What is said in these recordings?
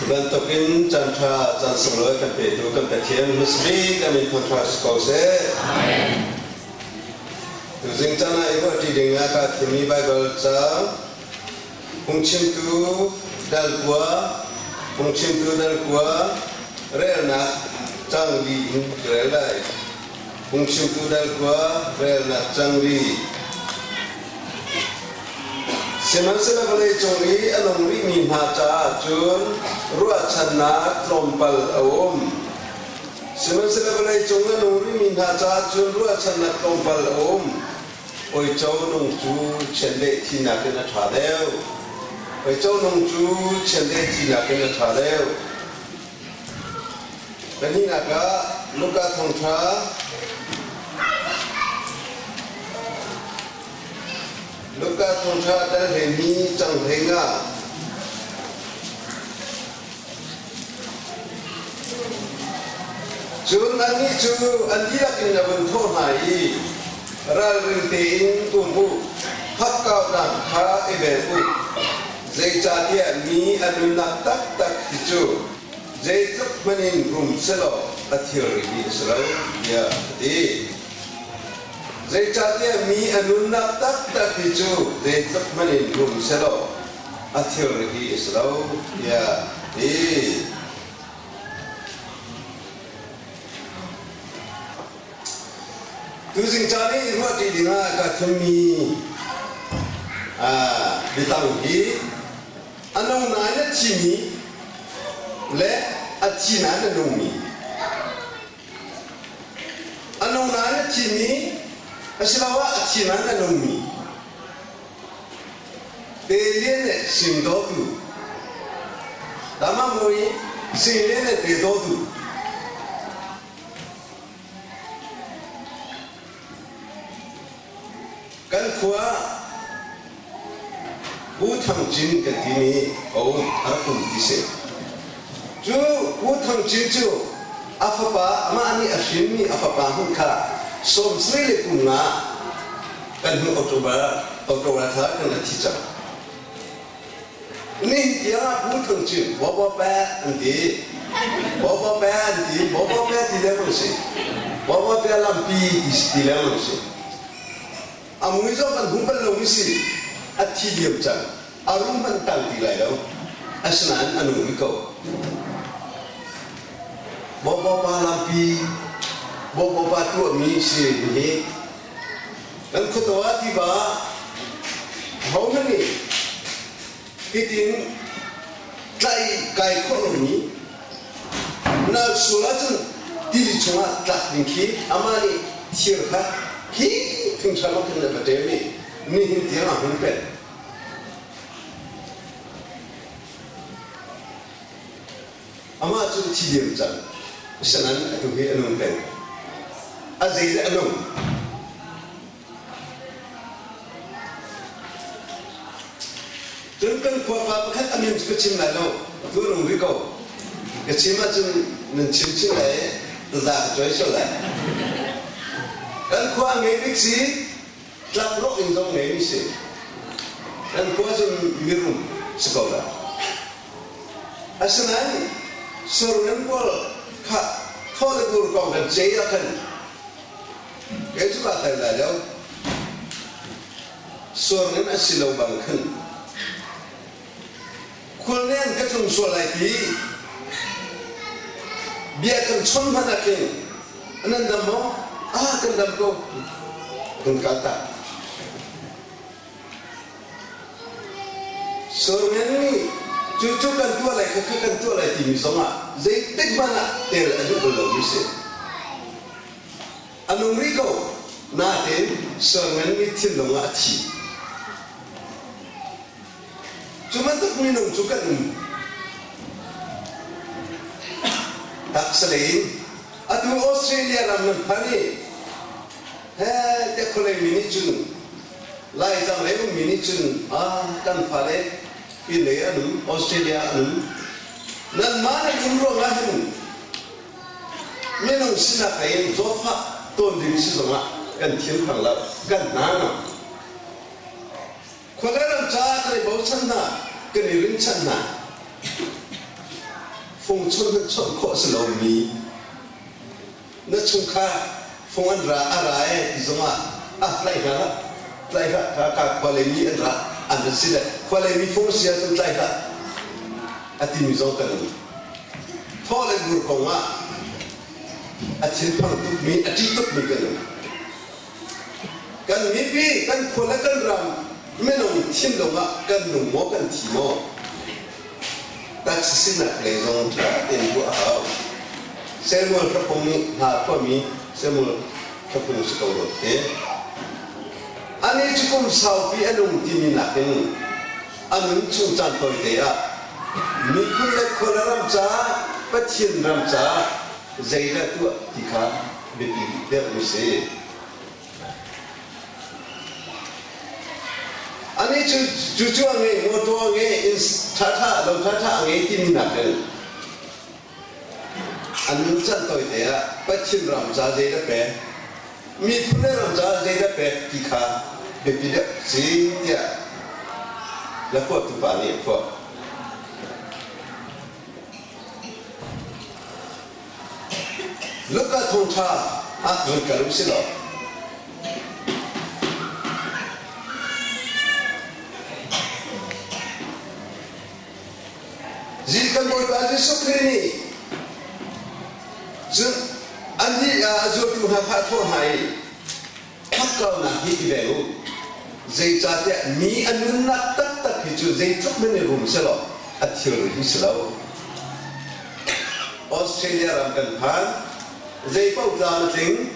Bantukin caan ṭha caan sunglawi kan petu kan Pathian hmasabik a min thangṭhat si ko seh. Tuzing caan ah i ruahṭi ding ah kaa thimmi Baibal caang phungchimtu dal kua phungchimtu dal kua relnak cang li in ka rel lai. Phungchimtu dal kua relnak cang li. Sihmanhsehlaw vawleicung i a nung rihmi hna caah cun ruahchannak tlawmpal a um. Sihmanhsehlaw vawleicung a nung rihmi hna caah cun ruahchannak tlawmpal a um. Oico nung cu chiandeih thinak in a ṭha deuh. Oico nung cu chiandeih thinak in a ṭha deuh. Pahnihnak ah Luka thawngṭha Luka thawngṭha dal hleihnih cang hleinga Cun annih cu an dihlak in a vun thawh hna i, Ralring tein um u, hakkauhnak kha i ven u, zeicahtiah mi a nunnak taktak hi cu zeitluk hmanh in rum selaw a thilri mi a si lo, tiah a ti. Zeicahtiah mi a nunnak taktak hi cu zeitluk hmanh in rum selaw a thilri hi a si lo, tiah a ti. Tuzing caan i ruahṭi dingah ka thimmi biatang hi a nung nain a thimi le a thi nain a nungmi. A nung nain a thimi asiloah a thi nain a nungmi. Te lian le sing dawtu. Tama mui sing lian le te dawtu. Kan khua Pu Thang Cin kan timi a um a rak um ti si. Cu Pu Thang Cin cu a fapa amah nih a hrinmi a fapa hmun kha 70 le kum nga kan hnu October October thla kan a thi cang. Nihin tiang ah Pu Thang Cin Bobo Pe an ti. Bobo Pe an ti. Bobo Pe ti lengmang si. Bobo Pe lampi ti ti lengmang si. A mui zong kan hmu bal lomi si. A thi diam cang. A rum hmanh tang ti lai lo. Asinain a nung rih ko. Bobo Pa lampi Bobo Pa tuahmi si hi Kan khuataw ah tiva ahohmanh nih hitin tlaih kai khawh lomi nal sual ahcun tili chungah tlak ding khi amah nih thir kha hi fing hram ah khin a va ṭem i nihin tiang a hun peng. Amah cu a thi diam cang. Asinain atu hi a nung peng. A zei le a nung. Cun kan khua pa pakhat a min cu ka chim lai lo. Atu a nung rih ko. Ka chim ahcun nan chim chin lai i taza ka cuai sual lai. Kan khua a ngei bik si tlakrawh in zong ngeimi si. Kan khua cun mirum si ko lai. Asinain Sorngan pawl kha thaw le gur kong kan cei ah khan kei cu kaa tel lai lo. Sorngan a si lo bang khan khualneng ka tlung sual lai ti bia kan chon hmanh ah khin nan dam maw? Ah kan dam ko. Kan kal tak. Sorngan nih cucu kan tuah lai khakha kan tuah lai timi zongah zeitik hmanh ah tel a duh bal lomi si. A nung rih ko nain sorngan nih thinlung ah a thi. Cu bantuk minung cu kan um. Taksa lei in atu Australia ram nan phan i he tiah khualei mi nih cun Laitlang lei ummi nih cun ah kan fale inn lei an um Australia an um nanmah nan um ruangah hin minung sinak lei in zawtfah tawn ding si zongah kan thiam thang lo kan hna ngam khualei ram caah kan i bochan hna kan i rinchanh hna. Fung chun hmanh chawnh khawh si lomi na chungkhar fung an ra a ra e ti zongah ah tlaih hna hlah tlaih hlah ka ka khua lei mi an ra an ra si le khua lei mi fung si ahcun tlaih hlah a timi zong kan um. Thaw le bur kong ah a thinphang tukmi a ṭih tukmi kan um. Kan mipi, kan khua le kan ram minung thinlung ah kan nung maw kan thi maw? Taksa sinak lei zong ṭha tein ruah a hau. Samuel Hlapung nih hna khuami Samuel Hlapung si ko rua te. Anih cu kum saupi a nung timi nakin a nun chung caan tawite ah miphun le khua le ram caah Pathian ram caah zeidah tuah ti kha biapi deuhmi si. Anih cu cucu a ngei, motor a ngei, inn ṭhaṭha, lo ṭhaṭha a ngei timi nakin an nun chan tawite ah Pathian ram ca zeidah pek, miphun le ram ca zeidah pek ti kha biapi deuh si tiah lakhuatu pa nih a phuah. Luka thawngṭha ah vun kal u si law Kan Bawipa Jesuh Khrih nih cun annih a zultu hna kha a thawh hna i Hakkaunak hi i veng u. Zeicahtiah mi a nunnak taktak hi cu zeitluk hmanh in rum selaw a thilri hi si lo. Australia ram kan phan. Zei paoh tlam a tling.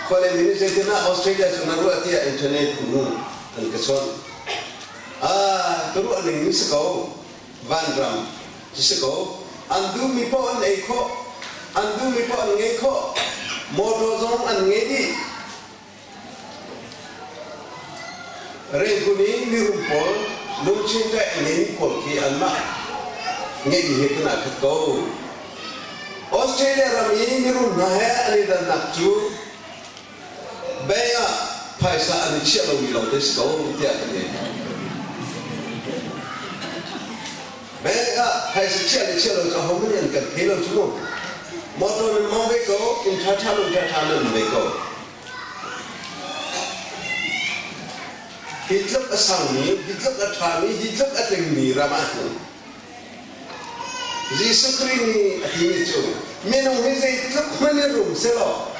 Khualeng nih zeitin ah Australia cu na ruah tiah internet in an ka chawnh. Ah, ka ruah ning in si ko. Vanram cu si ko. An duhmi paoh an ei khawh. An duhmi paoh an ngei khawh. Motor zong an ngei dih. Rengkun in mirum pawl lungchin le a ngeimi pawl khi anmah ngeihmi he kan aa khat ko. Australia ram i mirum hna he an i dannak cu bank ah phaisa an i chiah lomi lawng te si ko tiah kan ti. Bank ah phaisa chiah le chiah lo cu ahohmanh nih an kan thei lo cu mu. Motor nan mong ve ko, inn ṭhaṭha lung ṭhaṭha nan um ve ko. Hi tluk a sangmi, hi tluk a ṭhami, hi tluk a tlingmi ram ah hin Jesuh Khrih nih a timi cu minung hi zeitluk hmanh in rum selaw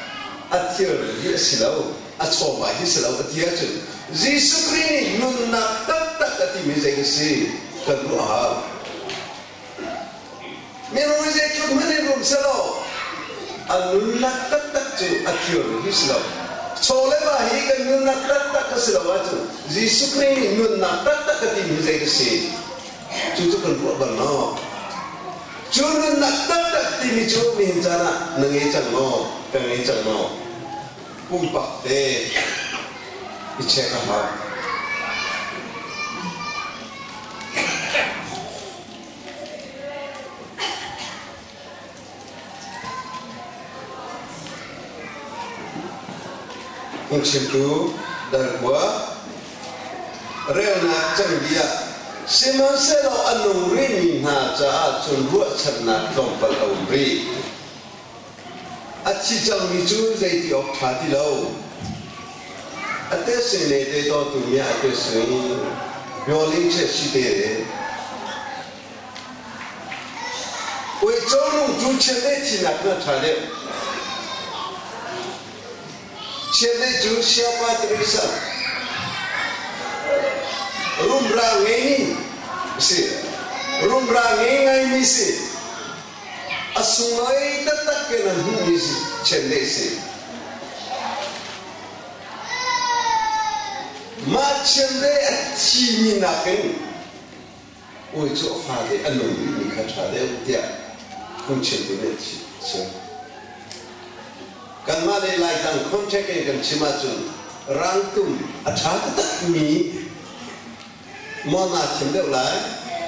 a thil hi a si lo, a chawva hi si lo a ti ahcun Jesuh Khrih nih nunnak taktak a timi zei a si kan ruah a hau. Minung hi zeitluk hmanh in rum selaw a nunnak taktak cu a thil hi si lo. Chaw le va hi kan nunnak taktak a si lo ahcun Jesuh Khrih nih nunnak taktak a timi hi zei a si? Cucu kan ruah bal maw? Cu nunnak taktak timi cu nihin caan ah na ngei cang maw? Ka ngei cang maw? Pumpak te i check a hau. Phungchimtu darkua relnak cangbia sihmanhsehlaw a nung rihmi hna caah cun ruahchannak tlawmpal a um rih. A thi cangmi cu zeiti awk ṭha ti lo. A te sui ne te to tu mi a te sui Yolin che si te Uico nung cu chiandeih thinak na ṭha deuh. Chiandeih cu siapa Teresa rumra ngeimi si. Rumra ngei ngaimi si. A sunglawi taktak ke nan hmuhmi si chiandeih si. Mah chiandeih a thimi nakin Ui cu a fate a nung rihmi kha ṭha deuh tiah phungchimtu nih a chim. Kanmah le Laitlang contract in kan chim ahcun rangtum a ṭha taktakmi maw naa thim deuh lai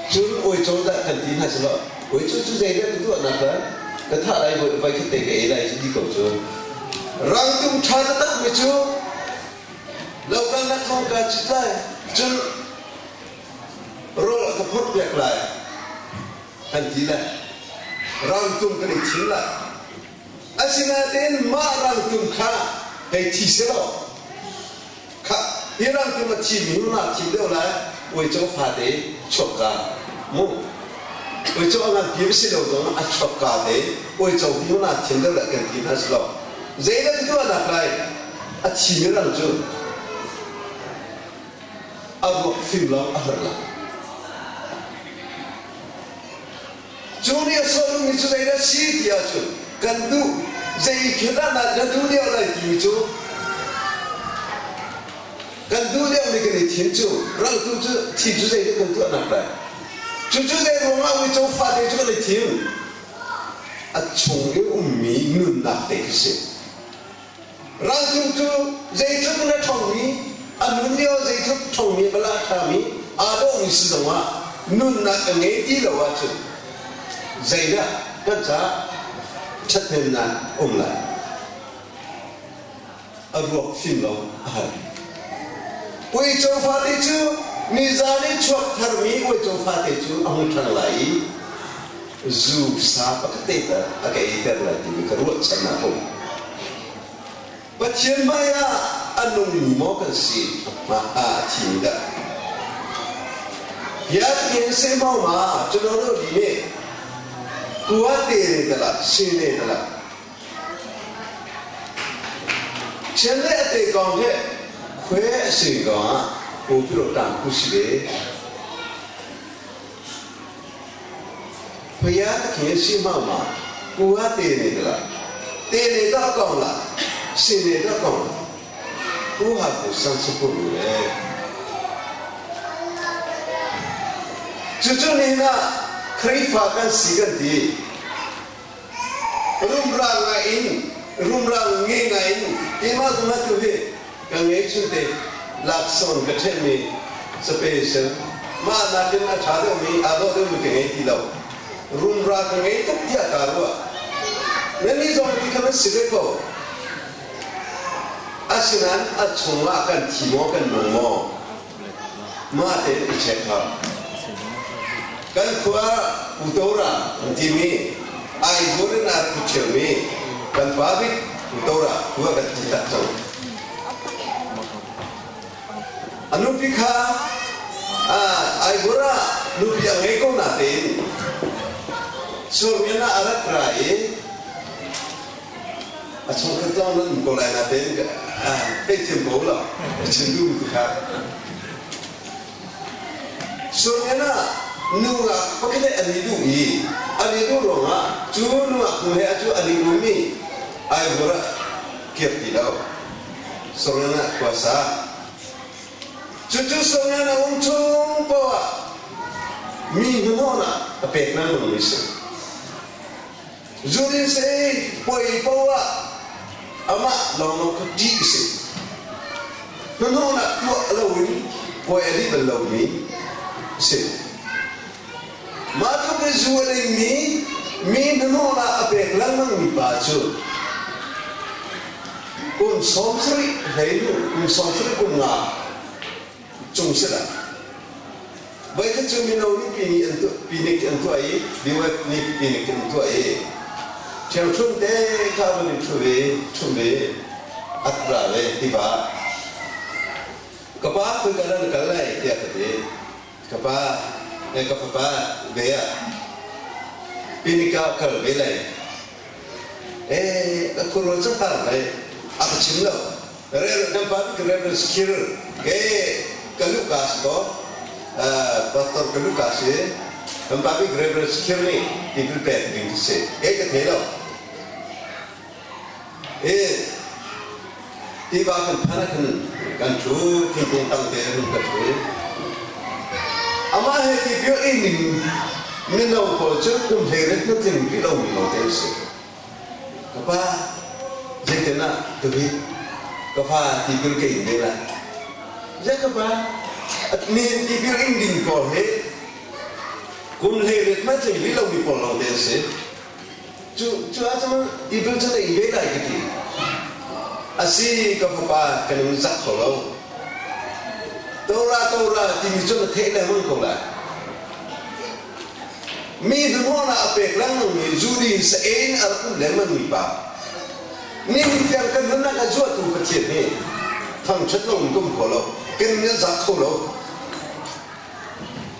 cun uico dah kan ti hna selaw uico cu zeidah ka tuahnak la ka thah lai voi khat te ka ei lai cu ti ko cu rangtum ṭha taktakmi cu lokalnak thawng kaa cit lai cun rawl a ka phorhpiak lai an ti le. Rangtum kan i thim lai. Asinain mah rangtum kha hei thi selaw kha hi rangtum a thimi hi na thim deuh lai uico fate chuakka mu uico a ngan pi si lo zong a chuakka te uico hi na thim deuh lai kan ti hna si lo zeidah ka tuahnak lai a thimi rang cu a ruak fim lawng a har lai Cu nih a sawh duhmi cu zeidah a si ti ahcun kan duh zei khi dah na duh deuh lai timi cu kan duh deuhmi kan i thim cu raltu cu thi cu zeidah kan tuahnak lai cucu zei ruangah uico fate cu kan i thim a chung i ummi nunnak te khi si. Raltu cu zeitluk in a ṭhawngmi, a nun lio zeitluk ṭhawngmi bal ah a ṭhami, aa dawhmi si zongah nunnak a ngei ti lo ahcun zeidah kan caah ṭhathnemnak a um lai? A ruak fim lo a har. Uico fate cu nizan i chuak tharmi uico fate cu a hung ṭhang lai i zu sa pakhat te tal a ka eiter lai timi ka ruahchannak a um. Pathian hmai ah a nungmi maw kan si a a thimi dah? Bia tingen se mau ma cuno do di ne kua te ne tala si ne tala Chen le a te kong he khwe a si kong ah pu piro tang ku si ve Phaya khi si ma ma kua te ne la te ne da kong la si ne da kong la ku ha ku san su ku le cucu ni na Khrihfa kan si kan ti Rumra ngai in rumra nge ngai in keimah zong atu hi ka ngei chunte laksawng ka ṭhenmi special mah nakin a ṭha deuhmi aa dawh deuhmi ka ngei ti lo. Rumra ka ngei tuk tiah kaa ruah. Nannih zong ti kha nan si ve ko. Asinain a chungah kan thi maw kan nung maw? Mah tein i check hau. Kan khua Utora an timi Aigur in a rak ṭhialmi kan pa bik Utora khua kan thi tak cang. A nupi kha Aigur ah nupi a ngei ko natein Surmian ah a rat ra i a chungkhat lawng nan um ko lai natein theithiam ko lo chim duhmi tu kha Surian ah nungak pakhat he an i duh i an i duh ruangah cu nungak nu he cu an i ummi Aivur ah kir ti lo Surian ah khua sa cucu Surian a um chung poah ah mi hnahnawhnak a pek lengmang mi si. Zurin sei puai poah amah lawnglawng kha ṭih a si. Hnahnawhnak tuah loin puai a dih bal lomi a si. Mah tluk i zu a dingmi mi hnahnawhnak a pek lengmangmi pa cu kum 70 hlei hnu kum 70 kum nga cung si lai. Voikhat cu mino nih pini an tuah, pinik an tuah i biwet nih pinik an tuah i ṭhiangṭhun te kha van in ṭhu ve, ṭhum ve, at ra ve tiva. Ka pa khoi nan kal lai tiah ka ti. Ka pa, eh, ka fapa ve ah pinik ah kal ve lai. Eh, ka khurwa cang lai. A ka chim lo. Kan pa Reverend Skir ke ka luka si ko pastor ka luka si kan pa bik Reverend Skir nih tipil pek ding si ke ka thei lo e tiva kan phan khan kan thu thingkung tang te hun ka thu amah he tipil in ning mino pawl cu kum hlei ret na tling rih lo mi lo te si Ka pa, zeitin ah David ka fa tipil ka in ve lai? Ziah ka pa, nihin tipil ing ding pawl hi kum 18 hmanh tling rih lomi pawl lawngte an si. Cu cu ahcun tipil cu na ing ve lai ka ti. A si ka fapa kan in zak kho lo. Torah Torah timi cu na theih lengmang ko lai. Mi hnahnawhnak a pek lengmangmi Judy sa in a rak um lengmangmi pa. Nihin tiang kan nunnak a zuahtu Pathian hi thangṭhat lo in ka um kho lo. Kan min a zak kho lo.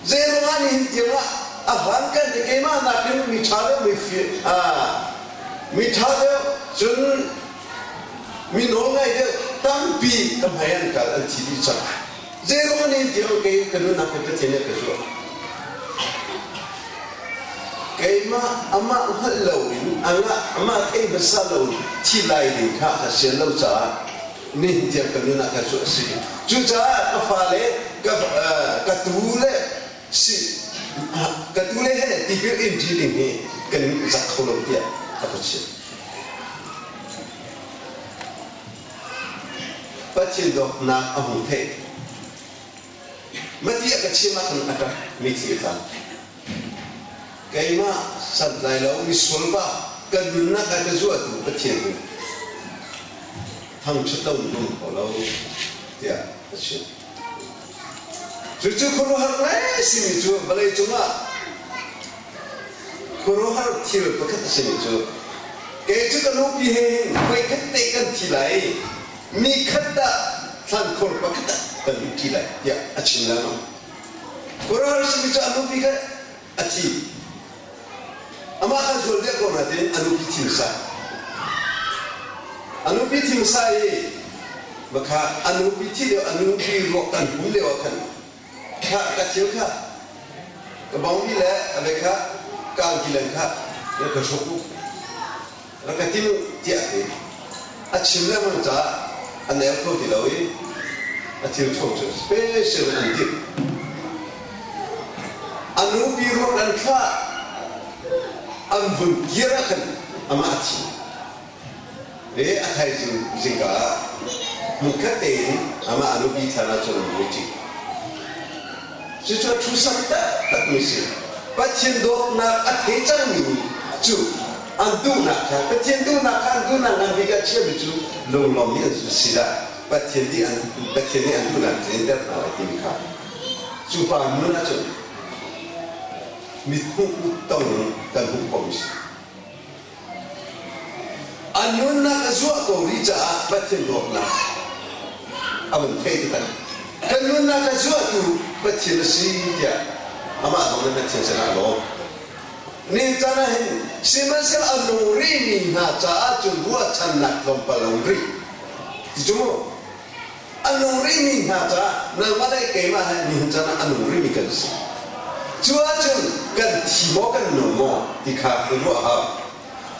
Zeiruang ah nihin tiang ah a hlan kan ti keimah nakin mi ṭha deuh mi mi ṭha deuh cun mi nawlngai deuh tampi ka hmai an kal an thi dih cang. Zeiruang ah nihin tiang kei ka nunnak hi Pathian nih a ka zuah. Keimah amah hngalh loin amah thei hmasa lo thi lai ding kha ka sian lo caah nihin tiang ka nun ah ka cu a si. Cucaah ka fale ka tu le si ka tu le he tipil in ṭi ding hi kan zak kho lo tiah a ka chimh. Pathian dawtnak a hung theih. Mati a ka chim ahcun a ṭap mithi a tla. Keimah santlai lo misual pa kan nunnak a ka zuahtu Pathian nih thangṭhat lo in um kho lo tiah a chim. Cucu khuaruahhar ngai simi cu vawlei cungah khuaruahhar thil pakhat a simi cu kei cu ka nupi he hin voikhat te kan thi lai mi khat ah thlankhur pakhat ah kan lut ṭi lai tiah a chim lengmang. Khuaruahhar simi cu a nupi kha a thi. Amah kha zual deuh ko nain a nupi thimsa. A nupi thimsa i makha a nupi thi lio a nupi ruak kan hum lio ah khan kha ka thil kha ka bawngbi le a ve kha kangki len kha na ka hrawk u rak ka tim tiah ti a chim lengmang caah a nel kho ti lo i a thil chung cu special an ti a nupi ruak an thlah an vun kir ah khan amah a thi e a thaizing zingka ah hmunkhat tein amah a nupi thlan ah cun an vui ṭi. Cucu a thusak taktakmi si. Pathian dawtnak a thei cangmi cu an duhnak kha Pathian duhnak kha an duhnak ngan bik ah chiami cu lunglawmmi an si dah Pathian nih an Pathian nih an duhnak tlinter hna lai timi kha cu pa nun ahcun mithmuh tong kan hmuh khomi si. A nunnak a zuah ko rih caah Pathian dawtnak a van thei taktak. Kan nunnak a zuahtu Pathian a si tiah amah zong nih Pathian sinah a lawm. Ni caan ah hin sihmanhsehlaw a nung rihmi hna caah cun ruahchannak tlawmpal a um rih. Ti cu mu. A nung rihmi hna caah nangmah le keimah he nihin caan ah a nung rihmi kan si. Cu ahcun kan thi maw kan nung maw ti kha i ruah hau.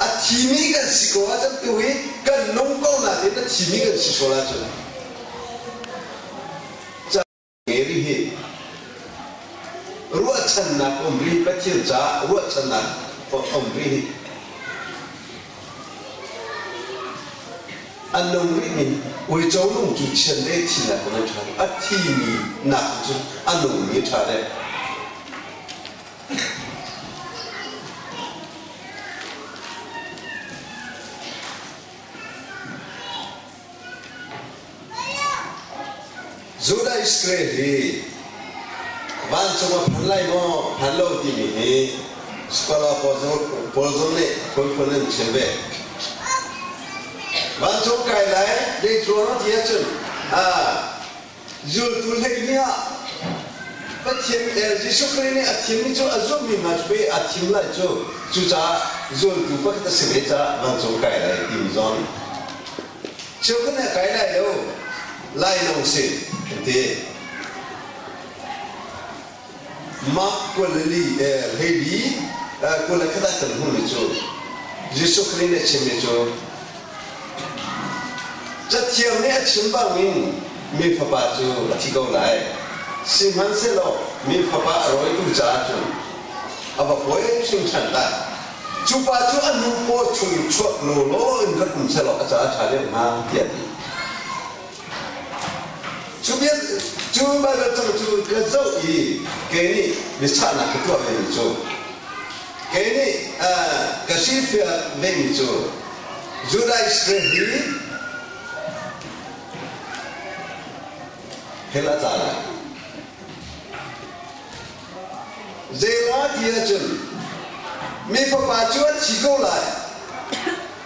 A thimi kan si ko ahcun tu hi kan nung ko nain a thimi kan si sual ahcun Mary hi ruahchannak um rih Pathian caah ruahchannak um rih hi An nung rihmi uico nung cu chiandeih thinak in a ṭha. A thimi nak cun a nungmi a ṭha deuh. Judah Israel hi vancung a phan lai maw phan lo timi hi scholar pawl zong nih phunphun an chim ve. Vancung kai lai leitluang ti ahcun zultu 12 ah Pathian Jesuh Khrih nih a thimmi cu a zummi hna cu pei a thim lai cu cucaah zultu pakhat a si ve caah vancung kai lai timi zong Cheukhat nih a kai lai lo, lainawng si an ti. Mark 24 hleili 21 ah kan hmuhmi cu Jesuh Khrih nih a chimmi cu Cathiang nih a chim bangin mi fapa cu a thi ko lai. Sihmanhsehlaw mi fapa a rawitu caah cun a va poi hringhran lai. Cu pa cu a nu paw chung chuak lawlaw in rak um sehlaw a caah a ṭha deuh hnga tiah a ti. Cu bia cu Baibal cang cu ka zoh i kei nih biachahnak ka tuah vemi cu kei nih ka hrilhfiah vemi cu Judah Israel hi hell a tla lai. Zeiruangah ti ahcun. Mi fapa cu a thi ko lai.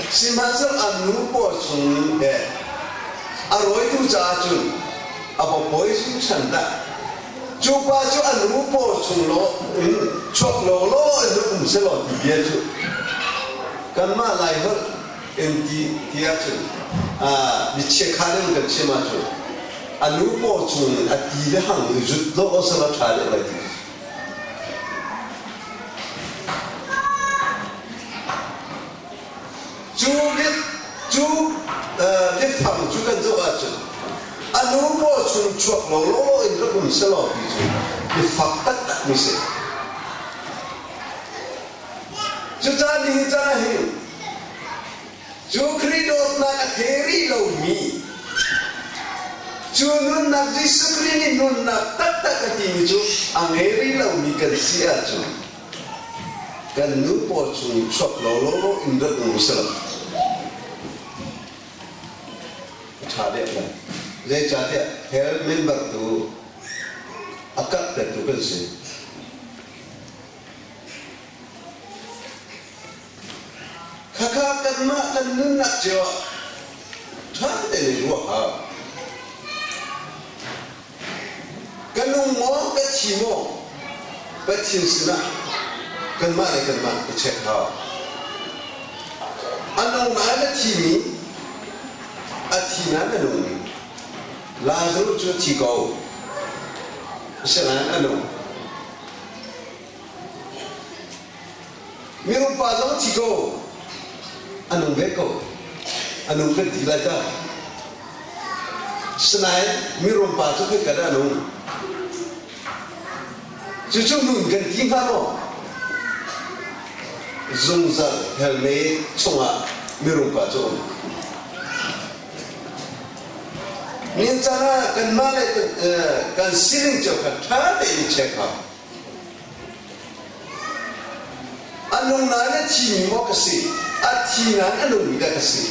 Sihmanhsehlaw an nu paw chung he a rawitu caah cun a va poi hringhran dah. Cu pa cu a nu paw chung law in chuak lawlaw in rak um selaw ti bia cu kanmah Laiholh in ti ti ahcun biachia kha in kan chim ahcun a nu paw chung in a ti le hang in zut law selaw ṭha deuh lai ti. Cu cu biafang cu kan zoh ahcun a nu paw chung chuak lawlaw in rak um selaw ti cu biafak taktak mi si. Cucaah nihin caan ah hin Cu Khrih dawtnak a thei rih lomi, cu nunnak Jesuh Khrih nih nunnak taktak a timi cu a ngei rih lomi kan si ahcun kan nu pawl chung chuak lawlaw in rak um selaw a ṭha deuh lai. Zeicahtiah hell member tu a karhtertu kan si. Khakha kanmah kan nunnak cio ah ṭha tein ruah hau. Ka nung maw, ka thi maw, Pathian sinah kanmah le kanmah i check hau. A nung nain a thimi, a thi nain a nungmi. Lazarus cu a thi ko, asinain a nung. Minung pa zong thi ko a nung ve ko a nung kan ti lai ta sinain mirum pa cu khoika dah a nung cucu nun kan ti hnga maw zungzal hell mei chungah mirum pa cu um Nihin caan ah kanmah le kan sining cio kha ṭha tein check hau. A nung nain a thimi maw ka si? A thi nain a nungmi dah ka si?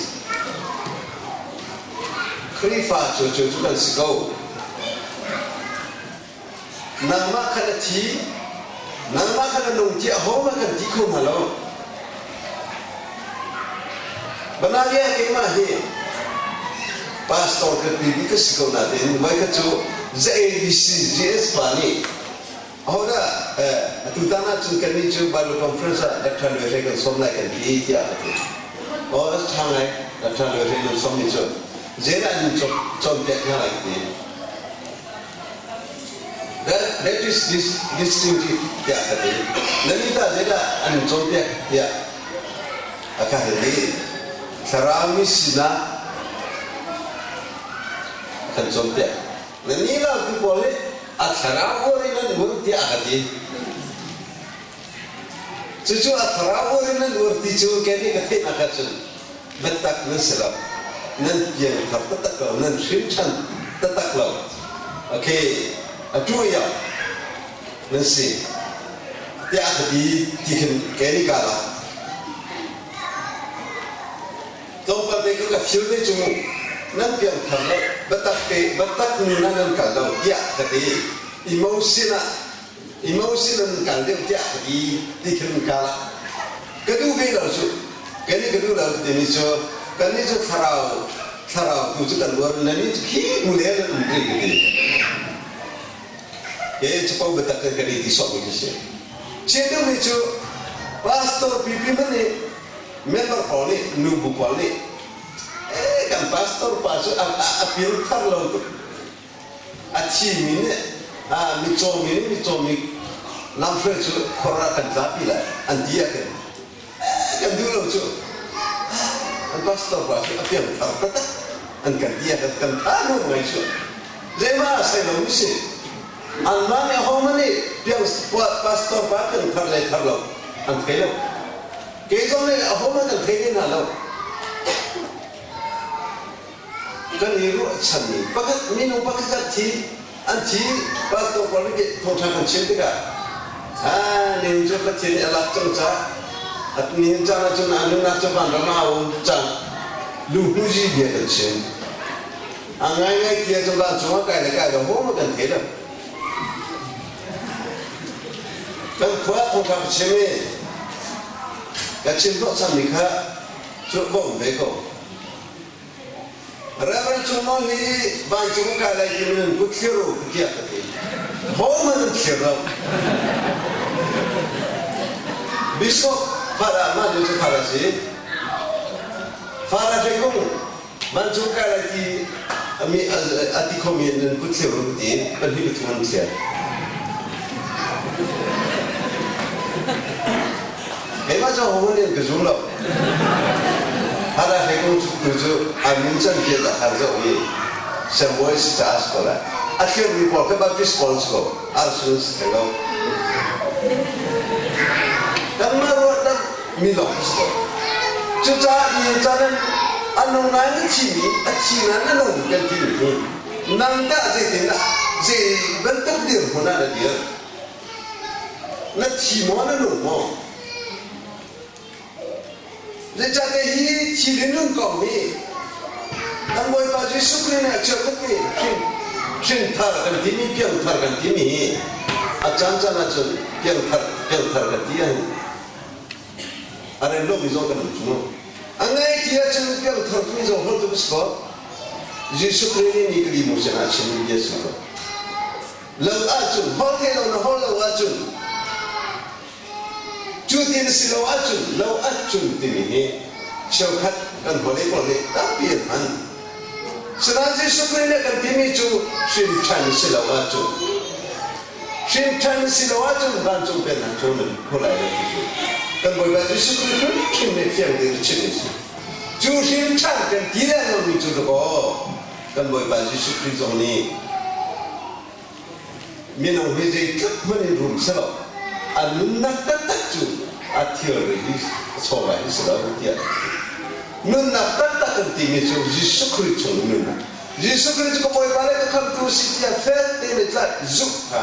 Khrihfa cu cu cu kan si ko. Nangmah kha na thi, nangmah kha na nung tiah ahohmanh kan ti kho hna lo. Banalia keimah hi pastor ka ti ka si ko nain voikhat cu ZABC GS pa nih Ahodah atutan ahcun kannih cu Bible conference ah Dr. Lue Hlei kan sawm lai kan ti tiah a ti. Aw a ṭha ngai Dr. Lue Hlei nan sawmmi cu zeidah nan cawnpiak hna lai ti. That, that is this, distinctive tiah ka ti. Nan nih tah zeidah an cawnpiak tiah a ka hal i thlarau mi sinah a kan cawnpiak. Nan nih lautu pawl nih a thlarau uar in an ur tiah a ka ti. Cucu a thlarau uar in an ur ti cu kei nih ka theihnak ahcun biatak nan si lo. Nan piangthar taktak lo, nan hrimṭhan taktak lo. Okay, a tu iang nan si tiah a ka ti ti khin kei nih kaa lak. Tlawmpal te ka fil te cu nan piangthar lo biatak te biatak nun ah nan kal lo tiah ka ti emotion ah emotion ah nan kal deuh tiah ka ti ti khin ka la ka duh ve lo cu kan nih ka duh lo timi cu kan nih cu thlarau thlarau tu cu kan uar na nih cu khi bu le nan um rih ka ti ke capo biatak kan kan i ti sawh mi khi si Chin deuh mi cu pastor pipi hmanh nih Member pawl nih nubu pawl nih ee kan pastor pa cu a piangthar lo tuk a thimi nih mitcaw mi nih mitcaw mi lamhruai cu khor ah kan tlapi lai an ti ah khin kan duh lo cu an pastor pa cu a piangthar taktak an kan ti ah kan tha nuam ngai cu zeimah a sai lo mi si anmah nih ahohmanh nih piang pastor pa piangthar le thar lo an thei lo Kei zong nih ahohmanh kan thei ve hna lo. Kan i ruahchanmi pakhat minung pakhat khat thi an thi pastor pawl nih thawngṭha kan chim tikah ah nihin cu Pathian nih a lak cang caah nihin caan ahcun a nunnak cu vanram ah a um cang luhmuzi bia kan chim. A ngaingai ti ahcun vancung ah kai le kai lo hom kan thei lo. Kan khua thawngṭha ka chim i. Ka chim hnawhchanmi kha cu va um ve ko. Reverend Cung Nawl hi vancung kai lai ti min kut thlir u tiah ka ti. Hohmanh an thlir lo. Bishop Fara mah nu cu Fara si. Fara Hrekung vancung kai lai ti ami a ti khomi nan kut thlir u ti pahnih pathum an thlir. Keimah cu hohmanh nih an ka zum lo. Hara he kong tu cu an nuncan pian a har zoh i Samuel si caah si ko lai. A thirmi pawl kha Baptist pawl si ko. Arsun si theng lo. Kanmah ruah mi lawng si ko. Cucaah ni caan in a nung ngai na thimi a thi nain na nung kan timi hi nang tah zeitindah zei bantuk dirhmun ah na dir? Na thi maw na nung maw? Zeicahtiah hi thi le nun kong hi kan Bawipa Jesuh Khrih nih a cheukhat nih hrin hrinthar kan timi piangthar kan timi hi a caancaan ahcun piangthar piangthar kan ti ahhin a rem lomi zong kan um cu mu. A ngai ti ahcun piangthar timi zong holh tu si ko. Jesuh Khrih nih ni kali mu sinah a chimmi bia si ko. Lo ahcun holh thei lo na holh lo ahcun cu ti na si lo ahcun lo ahcun timi hi cheukhat kan vawlei pawl nih tampi an hman. Sinain Jesuh Khrih nih a kan timi cu hrin ṭhan si lo ahcun hrin ṭhan si lo ahcun vancung pennak cu nan hmu lai lo ti cu kan Bawipa Jesuh Khrih hrimhrim nih fiang tein a chimmi a si. Cu hrin ṭhan kan ti lengmangmi cu dakaw kan Bawipa Jesuh Khrih zong nih minung hi zeitluk hmanh in rum selaw a nunnak taktak cu a thilri hi a chawva hi si lo tiah nunnak taktak kan timi cu Jesuh Khrih chung nunnak Jesuh Khrih cu ka Bawipa le ka khamtu si tiah fek tein i tlaih zumh kha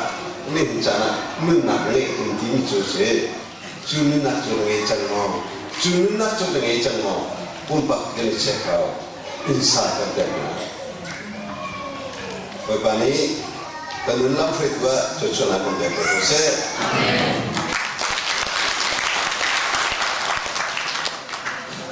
nihin caan ah nunnak ngeih kan timi cu a si. Cu nunnak cu na ngei cang maw? Cu nunnak cu ka ngei cang maw? Pumpak kan i check hau. Innsa kan pek hna. Bawipa nih kan nun lamhruaitu ah cuachuahnak kan pek ko seh. Amen.